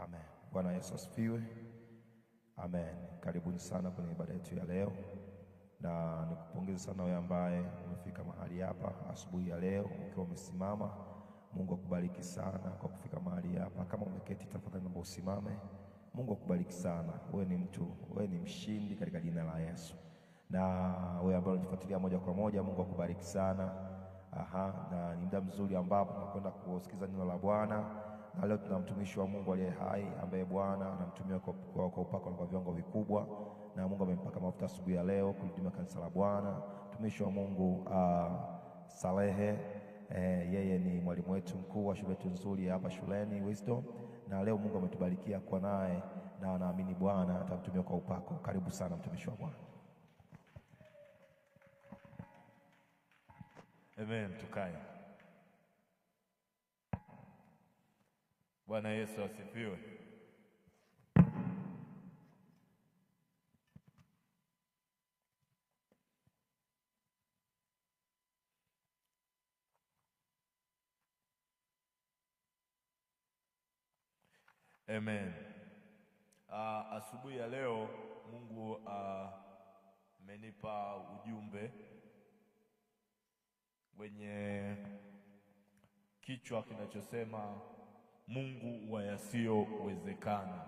Amen. Bwana Yesu asifiwe. Amen. Karibuni sana kwenye ibada yetu ya leo, na nikupongeze sana wewe ambaye umefika mahali hapa asubuhi ya leo ukiwa umesimama. Mungu akubariki sana kwa kufika mahali hapa. Kama umeketi, tafadhali naomba usimame. Mungu akubariki sana. Wewe ni mtu, wewe ni mshindi katika jina la Yesu. Na wewe ambaye unatufuatilia moja kwa moja, Mungu akubariki sana. Aha, na ni muda mzuri ambapo tunakwenda kusikiza neno la Bwana. Na leo tuna mtumishi wa Mungu aliye hai ambaye Bwana anamtumia kwa upako na kwa viwango vikubwa, na Mungu amempaka mafuta asubuhi ya leo kulihudumia kanisa la Bwana. Mtumishi wa Mungu Salehe, yeye ni mwalimu wetu mkuu wa shule yetu nzuri hapa shuleni Wisdom, na leo Mungu ametubarikia kuwa naye na naamini Bwana atamtumia kwa upako. Karibu sana mtumishi wa Bwana. Amen, tukae. Bwana Yesu asifiwe. Amen. Asubuhi ya leo Mungu amenipa ujumbe wenye kichwa kinachosema Mungu wa yasiyowezekana.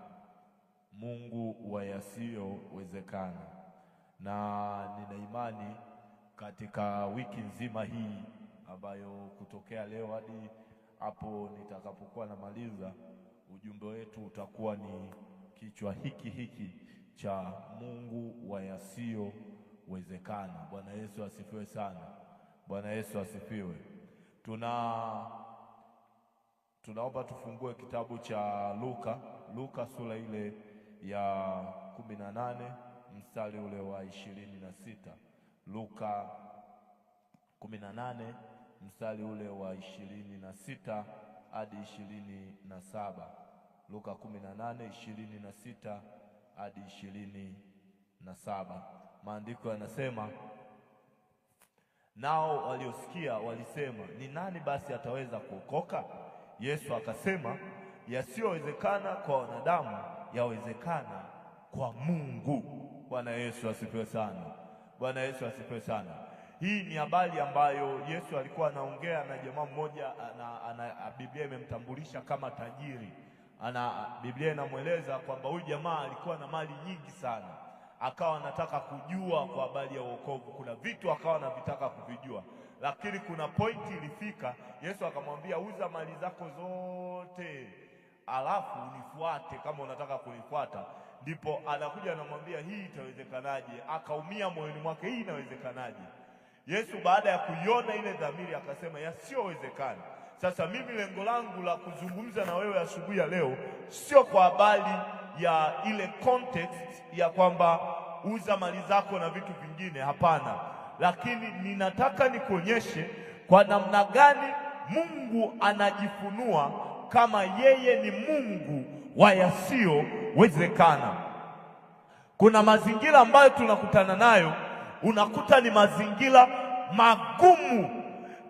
Mungu wa yasiyowezekana. Na nina imani katika wiki nzima hii ambayo kutokea leo hadi hapo nitakapokuwa namaliza, ujumbe wetu utakuwa ni kichwa hiki hiki cha Mungu wa yasiyowezekana. Bwana Yesu asifiwe sana. Bwana Yesu asifiwe. Tunaomba tufungue kitabu cha Luka, Luka sura ile ya 18 mstari ule wa 26. Luka 18 mstari ule wa 26 hadi 27. Luka 18 26 hadi 27. Maandiko yanasema, nao waliosikia walisema, ni nani basi ataweza kuokoka? Yesu akasema, yasiyowezekana kwa wanadamu yawezekana kwa Mungu. Bwana Yesu asifiwe sana. Bwana Yesu asifiwe sana. Hii ni habari ambayo Yesu alikuwa anaongea na jamaa mmoja, Biblia imemtambulisha kama tajiri. Biblia inamweleza kwamba huyu jamaa alikuwa na mali nyingi sana, akawa anataka kujua kwa habari ya wokovu. Kuna vitu akawa anavitaka kuvijua, lakini kuna pointi ilifika Yesu akamwambia, uza mali zako zote alafu unifuate kama unataka kunifuata. Ndipo anakuja anamwambia, hii itawezekanaje? Akaumia moyoni mwake, hii inawezekanaje? Yesu baada ya kuiona ile dhamiri akasema, yasiyowezekana. Sasa mimi lengo langu la kuzungumza na wewe asubuhi ya leo sio kwa habari ya ile context ya kwamba uza mali zako na vitu vingine, hapana. Lakini ninataka nikuonyeshe kwa namna gani Mungu anajifunua kama yeye ni Mungu wa yasiyowezekana. Kuna mazingira ambayo tunakutana nayo, unakuta ni mazingira magumu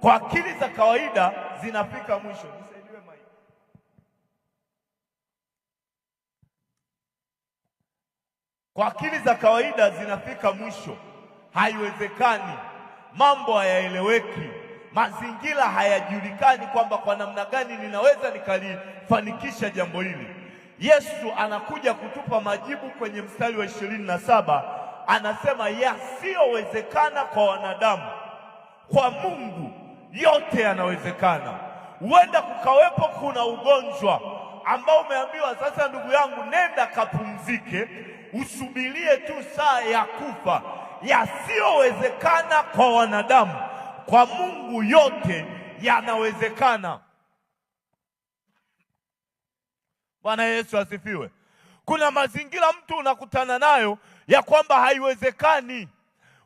kwa akili za kawaida zinafika mwisho. Nisaidiwe mic. Kwa akili za kawaida zinafika mwisho, haiwezekani, mambo hayaeleweki, mazingira hayajulikani kwamba kwa namna gani ninaweza nikalifanikisha jambo hili. Yesu anakuja kutupa majibu kwenye mstari wa 27, anasema yasiyowezekana kwa wanadamu, kwa Mungu yote yanawezekana. Huenda kukawepo kuna ugonjwa ambao umeambiwa sasa, ndugu yangu, nenda kapumzike, usubirie tu saa ya kufa. Yasiyowezekana kwa wanadamu, kwa Mungu yote yanawezekana. Bwana Yesu asifiwe. Kuna mazingira mtu unakutana nayo ya kwamba haiwezekani.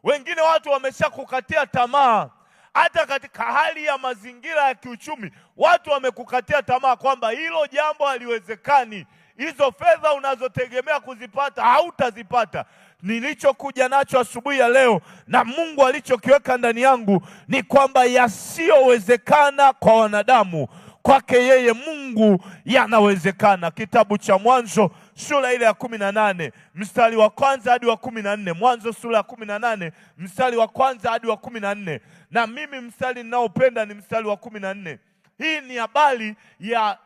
Wengine watu wameshakukatia tamaa. Hata katika hali ya mazingira ya kiuchumi watu wamekukatia tamaa kwamba hilo jambo haliwezekani, hizo fedha unazotegemea kuzipata hautazipata. Nilichokuja nacho asubuhi ya leo na Mungu alichokiweka ndani yangu ni kwamba yasiyowezekana kwa wanadamu, Kwake yeye Mungu yanawezekana. Kitabu cha Mwanzo sura ile ya 18 mstari wa kwanza hadi wa 14. Mwanzo sura ya 18 mstari wa kwanza hadi wa 14. Na mimi mstari ninaopenda ni mstari wa 14. Hii ni habari ya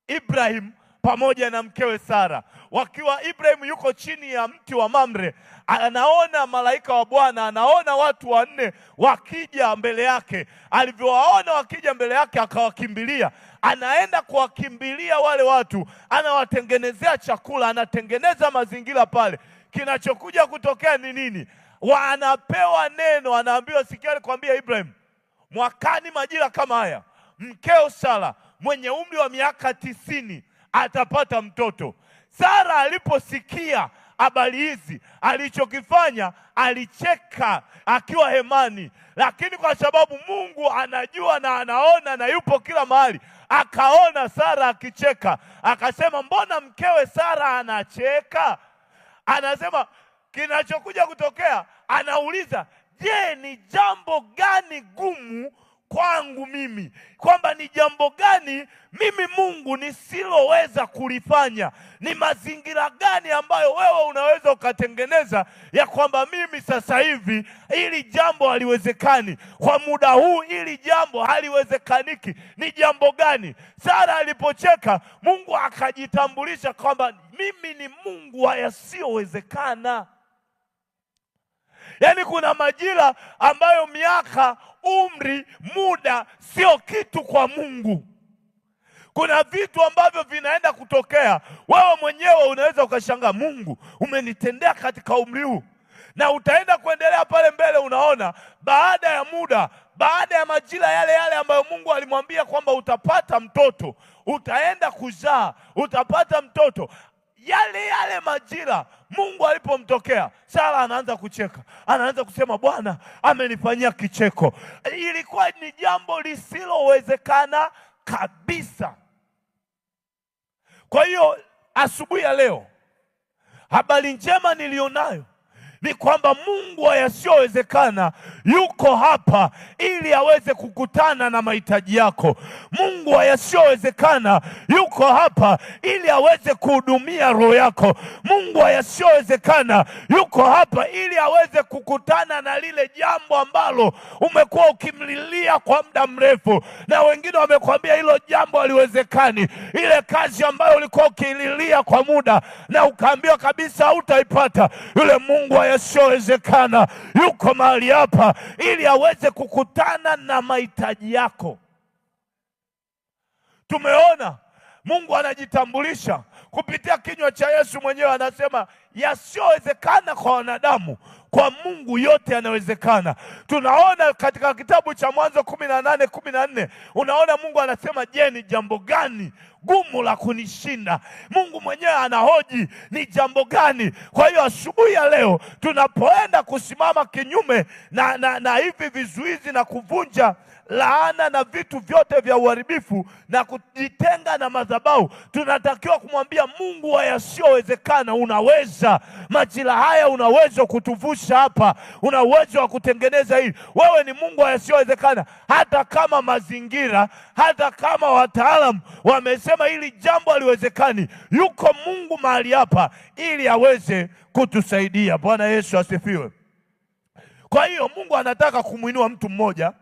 Ibrahim pamoja na mkewe Sara. Wakiwa Ibrahim yuko chini ya mti wa Mamre, anaona malaika wa Bwana, anaona watu wanne wakija mbele yake. Alivyowaona wakija mbele yake akawakimbilia. Anaenda kuwakimbilia wale watu, anawatengenezea chakula, anatengeneza mazingira pale. Kinachokuja kutokea ni nini? Wanapewa neno, anaambiwa, sikia, alikwambia Ibrahim, mwakani majira kama haya mkeo Sara mwenye umri wa miaka 90 atapata mtoto. Sara aliposikia habari hizi, alichokifanya alicheka akiwa hemani, lakini kwa sababu Mungu anajua na anaona na yupo kila mahali, akaona Sara akicheka, akasema mbona mkewe Sara anacheka? Anasema kinachokuja kutokea, anauliza, je, ni jambo gani gumu kwangu mimi? Kwamba ni jambo gani mimi Mungu nisiloweza kulifanya? Ni mazingira gani ambayo wewe unaweza ukatengeneza ya kwamba mimi sasa hivi ili jambo haliwezekani, kwa muda huu ili jambo haliwezekaniki? Ni jambo gani? Sara alipocheka, Mungu akajitambulisha kwamba mimi ni Mungu wa yasiyowezekana. Yaani kuna majira ambayo miaka, umri, muda sio kitu kwa Mungu. Kuna vitu ambavyo vinaenda kutokea, wewe mwenyewe unaweza ukashangaa, Mungu umenitendea katika umri huu. Na utaenda kuendelea pale mbele, unaona baada ya muda, baada ya majira yale yale ambayo Mungu alimwambia kwamba utapata mtoto, utaenda kuzaa, utapata mtoto, yale yale majira Mungu alipomtokea Sara anaanza kucheka, anaanza kusema Bwana amenifanyia kicheko. Ilikuwa ni jambo lisilowezekana kabisa. Kwa hiyo asubuhi ya leo, habari njema nilionayo ni kwamba Mungu wa yasiyowezekana yuko hapa ili aweze kukutana na mahitaji yako. Mungu wa yasiyowezekana yuko hapa ili aweze kuhudumia roho yako. Mungu wa yasiyowezekana yuko hapa ili aweze kukutana na lile jambo ambalo umekuwa ukimlilia kwa muda mrefu, na wengine wamekwambia hilo jambo haliwezekani. Ile kazi ambayo ulikuwa ukililia kwa muda na ukaambiwa kabisa hautaipata, yule Mungu wa yasiyowezekana yuko mahali hapa ili aweze kukutana na mahitaji yako. Tumeona Mungu anajitambulisha kupitia kinywa cha Yesu mwenyewe, anasema yasiyowezekana kwa wanadamu, kwa Mungu yote yanawezekana. Tunaona katika kitabu cha Mwanzo 18:14, unaona Mungu anasema, je, ni jambo gani gumu la kunishinda? Mungu mwenyewe anahoji ni jambo gani. Kwa hiyo asubuhi ya leo tunapoenda kusimama kinyume na hivi vizuizi na kuvunja laana na vitu vyote vya uharibifu na kujitenga na madhabahu, tunatakiwa kumwambia Mungu wa yasiyowezekana, unaweza. Majira haya una uwezo kutuvusha hapa, una uwezo wa kutengeneza hili. Wewe ni Mungu wa yasiyowezekana. Hata kama mazingira, hata kama wataalamu wamesema hili jambo haliwezekani, yuko Mungu mahali hapa ili aweze kutusaidia. Bwana Yesu asifiwe. Kwa hiyo Mungu anataka kumuinua mtu mmoja.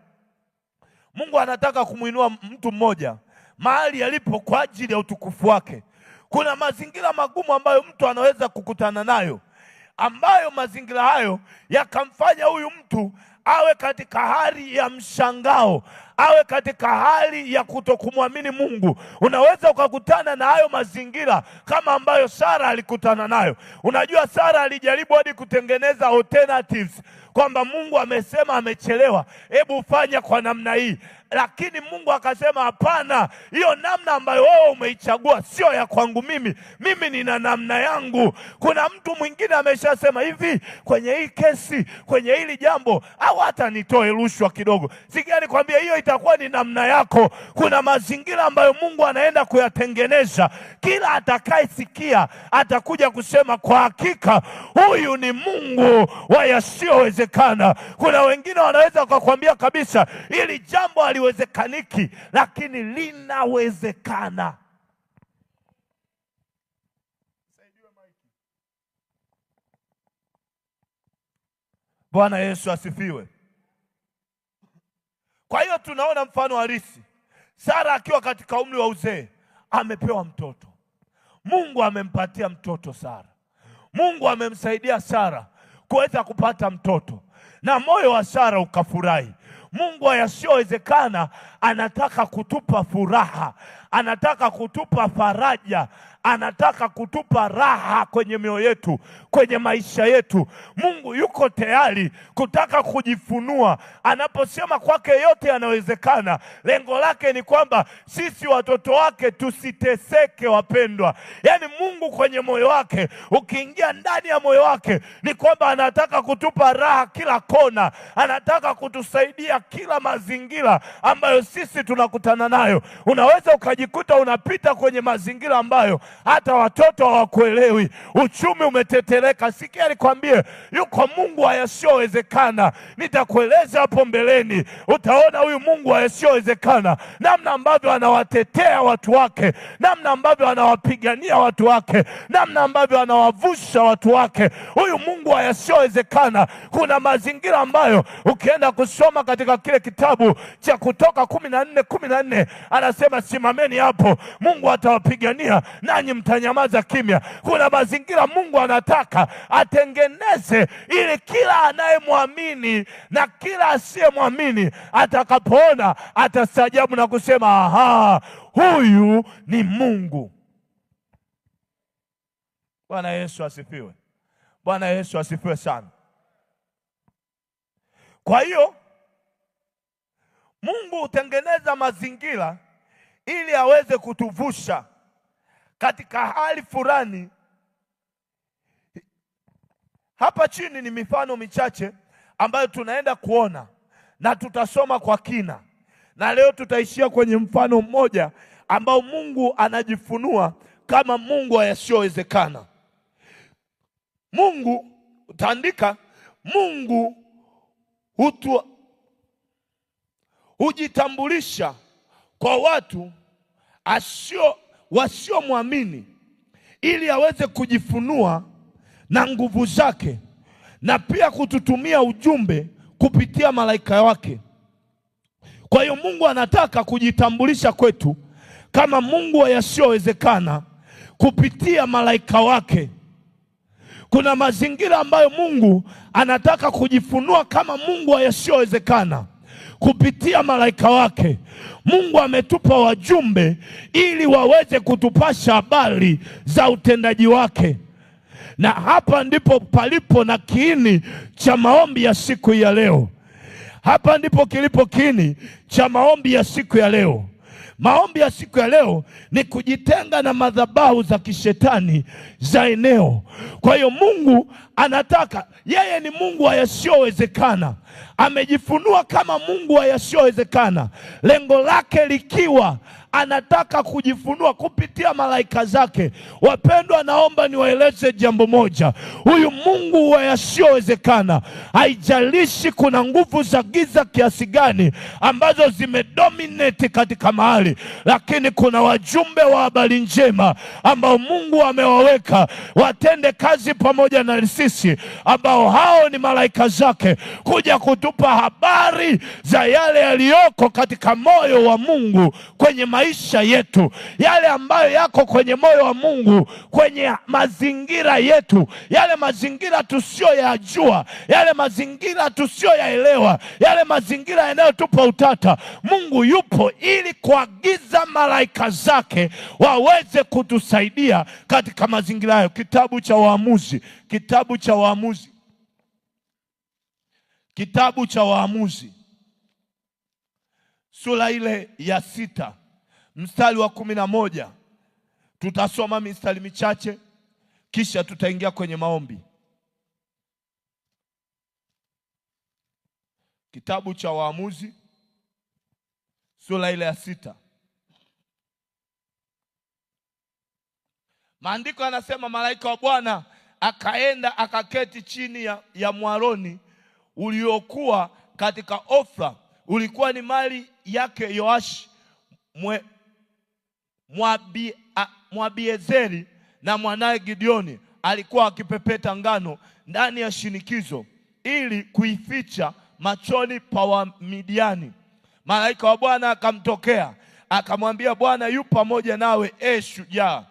Mungu anataka kumuinua mtu mmoja mahali alipo kwa ajili ya utukufu wake. Kuna mazingira magumu ambayo mtu anaweza kukutana nayo, ambayo mazingira hayo yakamfanya huyu mtu awe katika hali ya mshangao, awe katika hali ya kutokumwamini Mungu. Unaweza ukakutana na hayo mazingira kama ambayo Sara alikutana nayo. Unajua Sara alijaribu hadi kutengeneza alternatives, kwamba Mungu amesema amechelewa, hebu fanya kwa namna hii. Lakini Mungu akasema hapana, hiyo namna ambayo wewe umeichagua sio ya kwangu mimi, mimi nina namna yangu. Kuna mtu mwingine ameshasema hivi, kwenye hii kesi, kwenye hili jambo, au hata nitoe rushwa kidogo. Sikia nikwambia, hiyo itakuwa ni namna yako. Kuna mazingira ambayo Mungu anaenda kuyatengeneza. Kila atakayesikia atakuja kusema kwa hakika huyu ni Mungu wa yasiyowezekana. Kuna wengine wanaweza kukwambia kabisa hili jambo haliwezekani. haliwezekaniki, lakini linawezekana. Bwana Yesu asifiwe. Kwa hiyo tunaona mfano halisi. Sara akiwa katika umri wa uzee amepewa mtoto. Mungu amempatia mtoto Sara. Mungu amemsaidia Sara kuweza kupata mtoto, na moyo wa Sara ukafurahi. Mungu yasiyowezekana anataka kutupa furaha, anataka kutupa faraja, anataka kutupa raha kwenye mioyo yetu, kwenye maisha yetu. Mungu yuko tayari kutaka kujifunua. Anaposema kwake yote yanawezekana, lengo lake ni kwamba sisi watoto wake tusiteseke, wapendwa. Yaani Mungu kwenye moyo wake, ukiingia ndani ya moyo wake, ni kwamba anataka kutupa raha kila kona, anataka kutusaidia kila mazingira ambayo sisi tunakutana nayo. Unaweza ukajikuta unapita kwenye mazingira ambayo hata watoto hawakuelewi, uchumi umetetereka. Sikia nikwambie, yuko Mungu yasiyowezekana. Nitakueleza hapo mbeleni, utaona huyu Mungu yasiyowezekana, namna ambavyo anawatetea watu wake, namna ambavyo anawapigania watu wake, namna ambavyo anawavusha watu wake. Huyu Mungu yasiyowezekana. Kuna mazingira ambayo ukienda kusoma katika kile kitabu cha Kutoka 14:14 anasema simameni hapo, Mungu atawapigania nanyi mtanyamaza kimya. Kuna mazingira Mungu anataka atengeneze ili kila anayemwamini na kila asiyemwamini atakapoona atastaajabu na kusema aha, huyu ni Mungu. Bwana Yesu asifiwe. Bwana Yesu asifiwe sana. Kwa hiyo Mungu hutengeneza mazingira ili aweze kutuvusha katika hali fulani. Hapa chini ni mifano michache ambayo tunaenda kuona na tutasoma kwa kina. Na leo tutaishia kwenye mfano mmoja ambao Mungu anajifunua kama Mungu yasiyowezekana. Mungu, utaandika, Mungu hujitambulisha kwa watu wasiomwamini ili aweze kujifunua na nguvu zake, na pia kututumia ujumbe kupitia malaika wake. Kwa hiyo Mungu anataka kujitambulisha kwetu kama Mungu wa yasiyowezekana kupitia malaika wake. Kuna mazingira ambayo Mungu anataka kujifunua kama Mungu wa yasiyowezekana kupitia malaika wake. Mungu ametupa wajumbe ili waweze kutupasha habari za utendaji wake. Na hapa ndipo palipo na kiini cha maombi ya siku ya leo. Hapa ndipo kilipo kiini cha maombi ya siku ya leo. Maombi ya siku ya leo ni kujitenga na madhabahu za kishetani za eneo. Kwa hiyo Mungu anataka, yeye ni Mungu wa yasiyowezekana. Amejifunua kama Mungu wa yasiyowezekana, lengo lake likiwa anataka kujifunua kupitia malaika zake. Wapendwa, naomba niwaeleze jambo moja. Huyu Mungu wa yasiyowezekana, haijalishi kuna nguvu za giza kiasi gani ambazo zimedominate katika mahali, lakini kuna wajumbe wa habari njema ambao Mungu amewaweka watende kazi pamoja na sisi, ambao hao ni malaika zake, kuja kutupa habari za yale yaliyoko katika moyo wa Mungu kwenye maisha yetu, yale ambayo yako kwenye moyo wa Mungu kwenye mazingira yetu, yale mazingira tusiyoyajua, yale mazingira tusiyoyaelewa, yale mazingira yanayotupa utata. Mungu yupo ili kuagiza malaika zake waweze kutusaidia katika mazingira hayo. Kitabu cha Waamuzi, kitabu cha Waamuzi, kitabu cha Waamuzi sura ile ya 6 mstari wa 11. Tutasoma mistari michache kisha tutaingia kwenye maombi. Kitabu cha Waamuzi sura ile ya 6. Maandiko yanasema malaika wa Bwana akaenda akaketi chini ya mwaroni uliokuwa katika Ofra Ulikuwa ni mali yake Yoashi Mwabiezeri na mwanaye Gideoni alikuwa akipepeta ngano ndani ya shinikizo ili kuificha machoni pa Wamidiani. Malaika wa Bwana akamtokea akamwambia, Bwana yu pamoja nawe, e shujaa.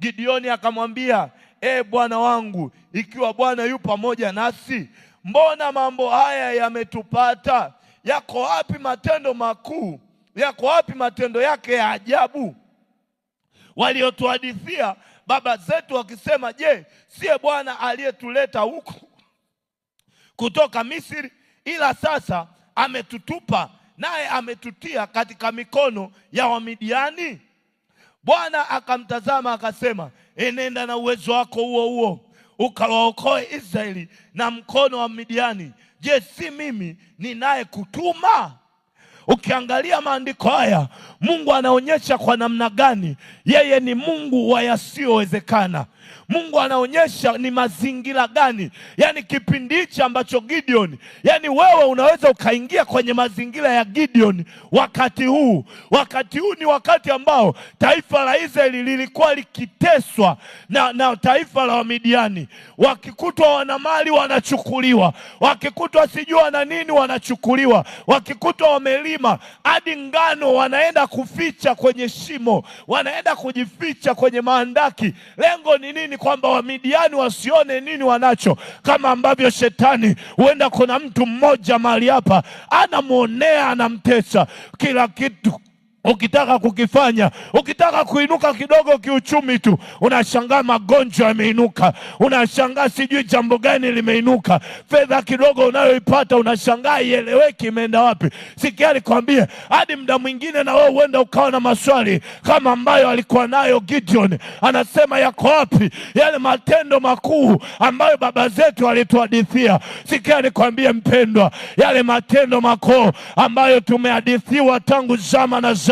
Gideoni akamwambia, e Bwana wangu, ikiwa Bwana yu pamoja nasi, mbona mambo haya yametupata? Yako wapi matendo makuu? Yako wapi matendo yake ya ajabu waliotuhadithia baba zetu wakisema, je, siye Bwana aliyetuleta huku kutoka Misri? Ila sasa ametutupa, naye ametutia katika mikono ya Wamidiani. Bwana akamtazama akasema, enenda na uwezo wako huo huo ukawaokoe Israeli na mkono wa Midiani. Je, si mimi ninayekutuma? Ukiangalia maandiko haya, Mungu anaonyesha kwa namna gani yeye ni Mungu wa yasiyowezekana. Mungu anaonyesha ni mazingira gani, yaani kipindi hichi ambacho Gideon, yaani wewe unaweza ukaingia kwenye mazingira ya Gideon wakati huu. Wakati huu ni wakati ambao taifa la Israeli lilikuwa likiteswa na taifa la Wamidiani. Wakikutwa wana mali wanachukuliwa, wakikutwa sijui wana nini wanachukuliwa, wakikutwa wamelima hadi ngano wanaenda kuficha kwenye shimo, wanaenda kujificha kwenye maandaki. Lengo ni nini? Kwamba Wamidiani wasione nini wanacho. Kama ambavyo shetani, huenda kuna mtu mmoja mahali hapa anamwonea, anamtesa kila kitu ukitaka kukifanya, ukitaka kuinuka kidogo kiuchumi tu, unashangaa magonjwa yameinuka, unashangaa sijui jambo gani limeinuka, fedha kidogo unayoipata unashangaa ieleweki imeenda wapi. Sikia nikwambie, hadi muda mwingine na wewe huenda ukawa na maswali kama ambayo alikuwa nayo Gideon. Anasema, yako wapi yale matendo makuu ambayo baba zetu walituhadithia? Sikia nikwambie mpendwa, yale matendo makuu ambayo tumehadithiwa tangu zama na zama,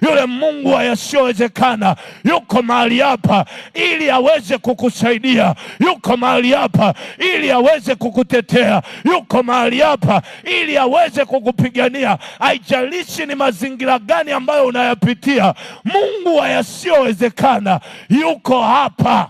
yule Mungu wa yasiyowezekana yuko mahali hapa ili aweze kukusaidia, yuko mahali hapa ili aweze kukutetea, yuko mahali hapa ili aweze kukupigania. Haijalishi ni mazingira gani ambayo unayapitia, Mungu wa yasiyowezekana yuko hapa,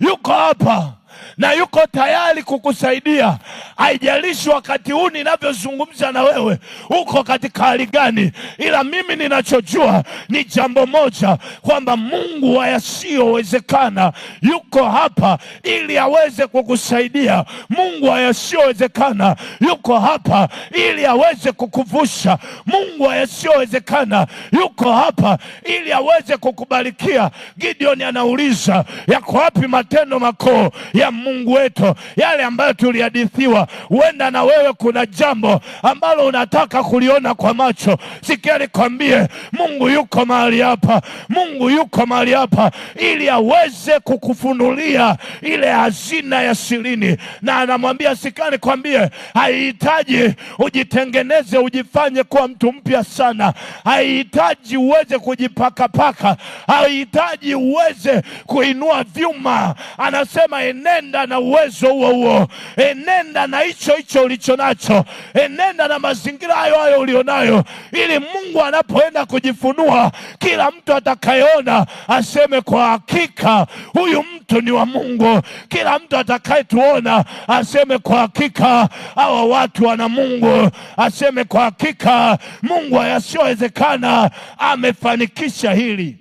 yuko hapa na yuko tayari kukusaidia. Haijalishi wakati huu ninavyozungumza na wewe uko katika hali gani, ila mimi ninachojua ni jambo moja, kwamba Mungu wa yasiyowezekana yuko hapa ili aweze kukusaidia. Mungu wa yasiyowezekana yuko hapa ili aweze kukuvusha. Mungu wa yasiyowezekana yuko hapa ili aweze kukubarikia. Gideon anauliza, yako wapi matendo makuu ya Mungu wetu, yale ambayo tulihadithiwa? Huenda na wewe kuna jambo ambalo unataka kuliona kwa macho. Sikia nikwambie, Mungu yuko mahali hapa, Mungu yuko mahali hapa ili aweze kukufunulia ile hazina ya sirini. Na anamwambia, sikia nikwambie, haihitaji ujitengeneze ujifanye kuwa mtu mpya sana, haihitaji uweze kujipakapaka, haihitaji uweze kuinua vyuma. Anasema enenda na uwezo huo huo, enenda na hicho hicho ulicho nacho, enenda na mazingira hayo hayo ulionayo, ili Mungu anapoenda kujifunua, kila mtu atakayeona aseme kwa hakika huyu mtu ni wa Mungu. Kila mtu atakayetuona aseme kwa hakika hawa watu wana Mungu, aseme kwa hakika Mungu yasiyowezekana amefanikisha hili.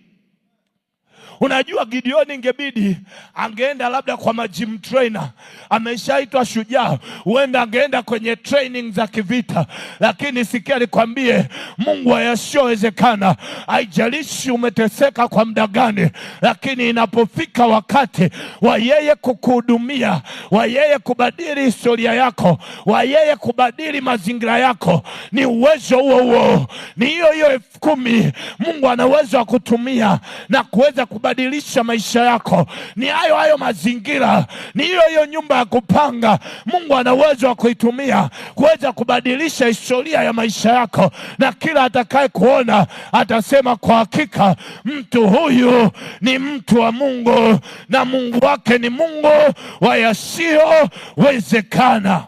Unajua, Gideoni ingebidi angeenda labda kwa magym trainer, ameshaitwa shujaa, huenda angeenda kwenye training za kivita. Lakini sikia nikwambie, Mungu yasiyowezekana, haijalishi umeteseka kwa muda gani, lakini inapofika wakati wa yeye kukuhudumia, wa yeye kubadili historia yako, wa yeye kubadili mazingira yako, ni uwezo huo huo, ni hiyo hiyo 10,000 Mungu ana uwezo wa kutumia na kuweza kubadilisha maisha yako. Ni hayo hayo mazingira, ni hiyo hiyo nyumba ya kupanga, Mungu ana uwezo wa kuitumia kuweza kubadilisha historia ya maisha yako, na kila atakaye kuona atasema kwa hakika mtu huyu ni mtu wa Mungu na Mungu wake ni Mungu wa yasiyowezekana.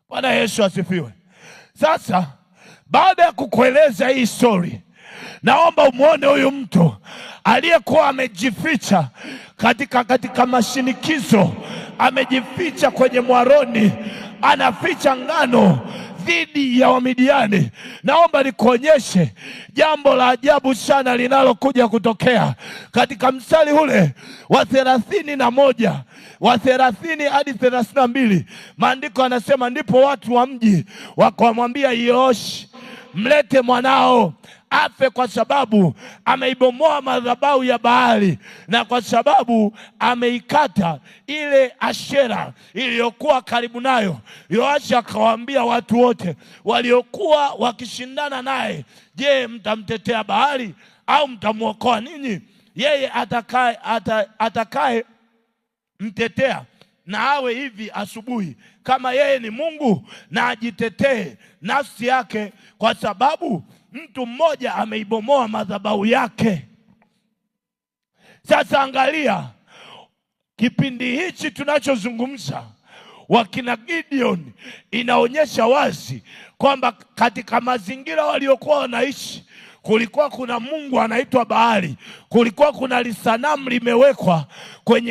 Bwana Yesu asifiwe. Sasa baada ya kukueleza hii story, naomba umwone huyu mtu aliyekuwa amejificha katika mashinikizo, amejificha kwenye mwaroni, anaficha ngano dhidi ya Wamidiani. Naomba nikuonyeshe jambo la ajabu sana linalokuja kutokea katika mstari ule wa 31, wa 30 hadi 32. Maandiko anasema, ndipo watu wa mji wakamwambia Yoashi, mlete mwanao afe, kwa sababu ameibomoa madhabahu ya Baali na kwa sababu ameikata ile Ashera iliyokuwa karibu nayo. Yoashi akawaambia watu wote waliokuwa wakishindana naye, je, mtamtetea Baali au mtamwokoa ninyi? Yeye atakaye mtetea na awe hivi asubuhi, kama yeye ni Mungu na ajitetee nafsi yake, kwa sababu mtu mmoja ameibomoa madhabahu yake. Sasa angalia kipindi hichi tunachozungumza, wakina Gideon, inaonyesha wazi kwamba katika mazingira waliokuwa wanaishi kulikuwa kuna mungu anaitwa Baali, kulikuwa kuna lisanamu limewekwa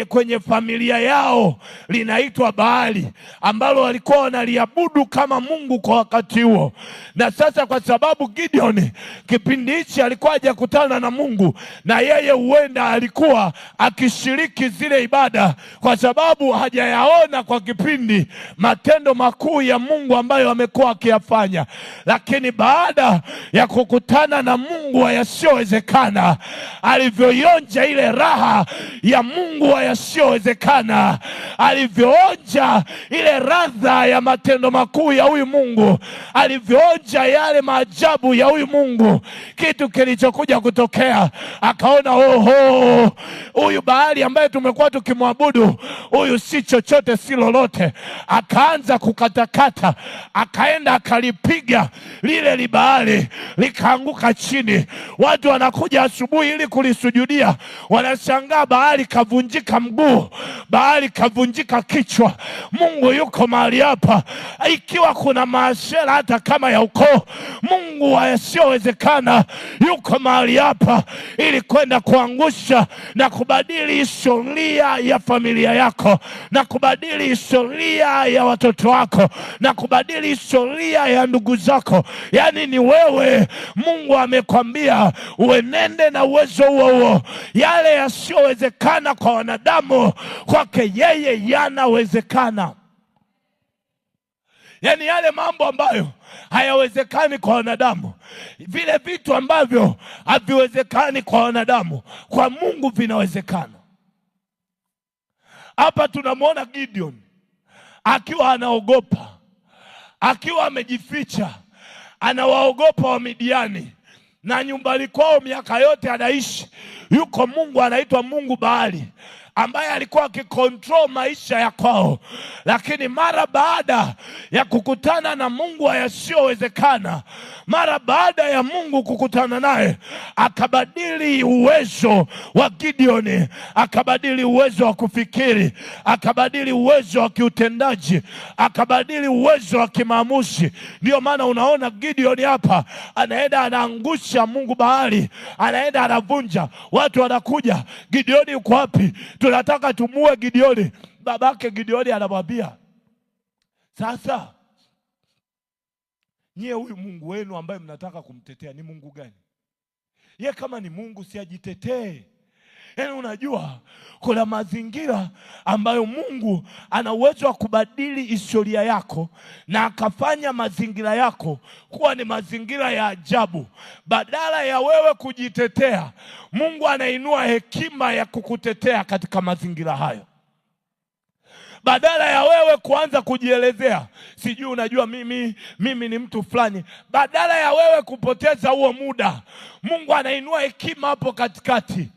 kwenye familia yao linaitwa Baali, ambalo walikuwa wanaliabudu kama mungu kwa wakati huo. Na sasa kwa sababu Gideon kipindi hichi alikuwa hajakutana na Mungu, na yeye huenda alikuwa akishiriki zile ibada, kwa sababu hajayaona kwa kipindi matendo makuu ya Mungu ambayo amekuwa akiyafanya. Lakini baada ya kukutana na Mungu wa yasiyowezekana, alivyoionja ile raha ya Mungu wa yasiyowezekana, alivyoonja ile radha ya matendo makuu ya huyu Mungu, alivyoonja yale maajabu ya huyu Mungu, kitu kilichokuja kutokea, akaona oho, huyu Baali ambaye tumekuwa tukimwabudu huyu si chochote si lolote. Akaanza kukatakata, akaenda akalipiga lile libaali likaanguka chini. Watu wanakuja asubuhi ili kulisujudia, wanashangaa Baali kavunjika mguu, Baali kavunjika kichwa. Mungu yuko mahali hapa. Ikiwa kuna maashera hata kama ya ukoo, Mungu wa yasiyowezekana yuko mahali hapa ili kwenda kuangusha na kubadili historia ya familia yako, na kubadili historia ya watoto wako, na kubadili historia ya ndugu zako. Yaani ni wewe, Mungu amekwambia uenende na uwezo huo huo. Yale yasiyowezekana kwa wanadamu, kwake yeye yanawezekana. Yaani yale mambo ambayo hayawezekani kwa wanadamu, vile vitu ambavyo haviwezekani kwa wanadamu, kwa Mungu vinawezekana. Hapa tunamwona Gideon akiwa anaogopa, akiwa amejificha, anawaogopa Wamidiani, na nyumbani kwao miaka yote anaishi yuko mungu anaitwa Mungu Baali, ambaye alikuwa akikontrol maisha ya kwao. Lakini mara baada ya kukutana na Mungu yasiyowezekana, mara baada ya Mungu kukutana naye, akabadili uwezo wa Gideon, akabadili uwezo wa kufikiri, akabadili uwezo wa kiutendaji, akabadili uwezo wa kimaamuzi. Ndio maana unaona Gideon hapa anaenda anaangusha mungu Baali, anaenda anavunja. Watu wanakuja, Gideon yuko wapi? Tunataka tumue Gideoni. Babake Gideoni anamwambia, sasa nyie huyu Mungu wenu ambaye mnataka kumtetea ni Mungu gani? Ye kama ni Mungu si ajitetee. Yaani unajua kuna mazingira ambayo Mungu ana uwezo wa kubadili historia yako na akafanya mazingira yako kuwa ni mazingira ya ajabu. Badala ya wewe kujitetea, Mungu anainua hekima ya kukutetea katika mazingira hayo. Badala ya wewe kuanza kujielezea, sijui unajua mimi ni mtu fulani, badala ya wewe kupoteza huo muda, Mungu anainua hekima hapo katikati.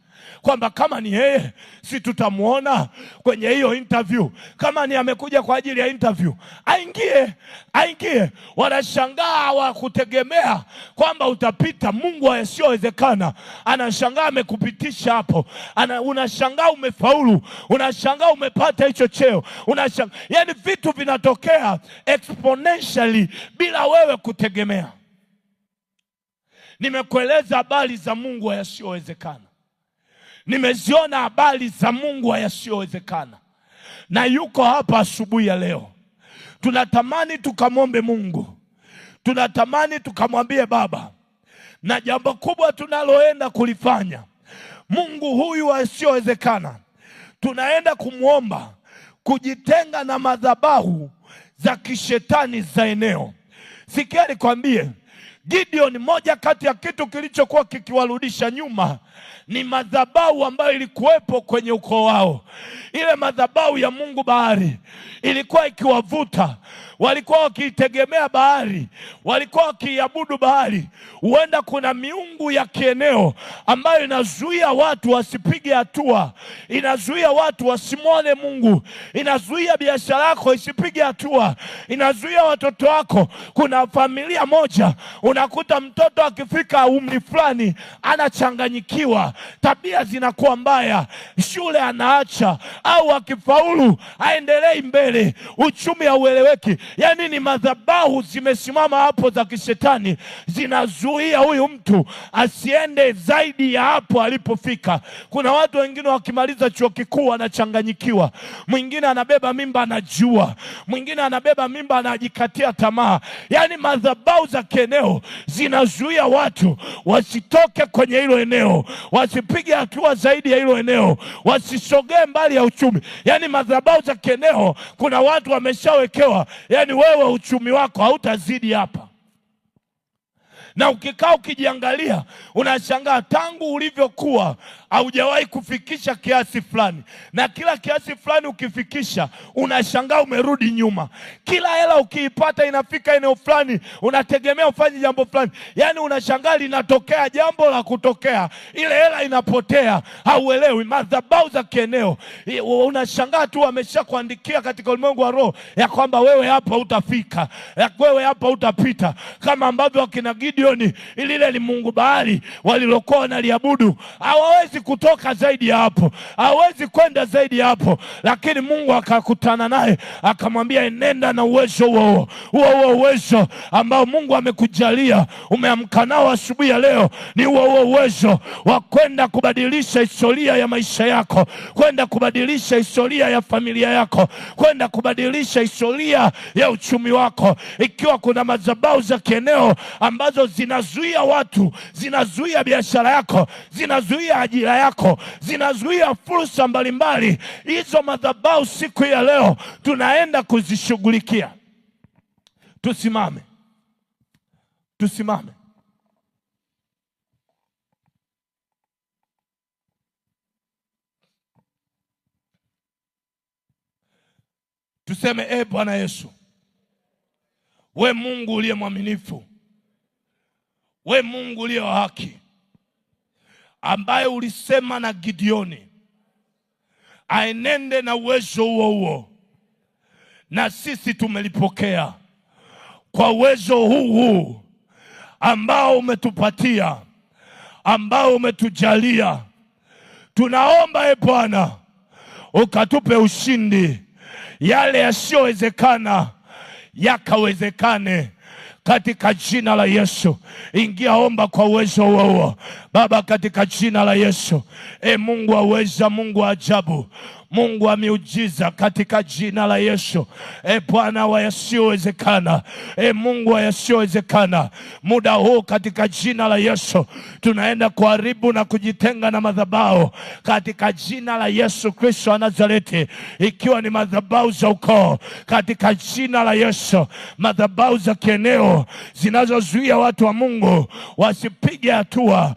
kwamba kama ni yeye si tutamuona kwenye hiyo interview. Kama ni amekuja kwa ajili ya interview, aingie, aingie. Wanashangaa wakutegemea kwamba utapita. Mungu yasiyowezekana anashangaa amekupitisha hapo. Unashangaa umefaulu, unashangaa umepata hicho cheo, unashangaa. Yani vitu vinatokea exponentially bila wewe kutegemea. Nimekueleza habari za Mungu yasiyowezekana. Nimeziona habari za Mungu yasiyowezekana, na yuko hapa asubuhi ya leo. Tunatamani tukamwombe Mungu, tunatamani tukamwambie Baba, na jambo kubwa tunaloenda kulifanya, Mungu huyu asiyowezekana, tunaenda kumwomba kujitenga na madhabahu za kishetani za eneo. Sikia nikwambie, Gideon, moja kati ya kitu kilichokuwa kikiwarudisha nyuma ni madhabahu ambayo ilikuwepo kwenye ukoo wao. Ile madhabahu ya Mungu bahari ilikuwa ikiwavuta, walikuwa wakiitegemea bahari, walikuwa wakiiabudu bahari. Huenda kuna miungu ya kieneo ambayo inazuia watu wasipige hatua, inazuia watu wasimwone Mungu, inazuia biashara yako isipige hatua, inazuia watoto wako. Kuna familia moja unakuta mtoto akifika umri fulani anachanganyikiwa, tabia zinakuwa mbaya, shule anaacha, au akifaulu aendelei mbele, uchumi haueleweki. Yaani ni madhabahu zimesimama hapo za kishetani, zinazuia huyu mtu asiende zaidi ya hapo alipofika. Kuna watu wengine wakimaliza chuo kikuu wanachanganyikiwa, mwingine anabeba mimba anajua, mwingine anabeba mimba anajikatia tamaa. Yaani madhabahu za kieneo zinazuia watu wasitoke kwenye hilo eneo, wasipige hatua zaidi ya hilo eneo, wasisogee mbali ya uchumi. Yaani madhabahu za kieneo, kuna watu wameshawekewa, yaani wewe uchumi wako hautazidi hapa. Na ukikaa ukijiangalia unashangaa tangu ulivyokuwa haujawahi kufikisha kiasi fulani, na kila kiasi fulani ukifikisha unashangaa umerudi nyuma. Kila hela ukiipata inafika eneo fulani, unategemea ufanye jambo fulani, yaani unashangaa linatokea jambo la kutokea, ile hela inapotea, hauelewi. Madhabahu za kieneo, unashangaa tu wameshakuandikia katika ulimwengu wa roho ya kwamba wewe hapa hutafika, ya wewe hapa hutapita, kama ambavyo wakina Gideon lile ni Mungu bahari walilokuwa wanaliabudu, hawawezi kutoka zaidi ya hapo, hawezi kwenda zaidi ya hapo. Lakini Mungu akakutana naye akamwambia, enenda na uwezo huo huo, uwezo ambao Mungu amekujalia umeamka nao asubuhi ya leo, ni huo huo uwezo wa kwenda kubadilisha historia ya maisha yako, kwenda kubadilisha historia ya familia yako, kwenda kubadilisha historia ya uchumi wako. Ikiwa kuna madhabahu za kieneo ambazo zinazuia watu, zinazuia biashara yako, zinazuia ajira yako, zinazuia fursa mbalimbali, hizo madhabahu siku ya leo tunaenda kuzishughulikia. Tusimame, tusimame. Tuseme, e Bwana Yesu, we Mungu uliye mwaminifu, we Mungu uliye wa haki, ambaye ulisema na Gideoni aenende na uwezo huo huo, na sisi tumelipokea kwa uwezo huu huu ambao umetupatia, ambao umetujalia. Tunaomba e Bwana ukatupe ushindi, yale yasiyowezekana yakawezekane katika jina la Yesu. Ingia, omba kwa uwezo huo huo Baba, katika jina la Yesu. E Mungu aweza, Mungu wa ajabu, Mungu wa miujiza, katika jina la Yesu. E Bwana wa yasiyowezekana, e Mungu wa yasiyowezekana, muda huu katika jina la Yesu tunaenda kuharibu na kujitenga na madhabahu katika jina la Yesu Kristo wa Nazareti, ikiwa ni madhabahu za ukoo katika jina la Yesu, madhabahu za kieneo zinazozuia watu wa Mungu wasipige hatua.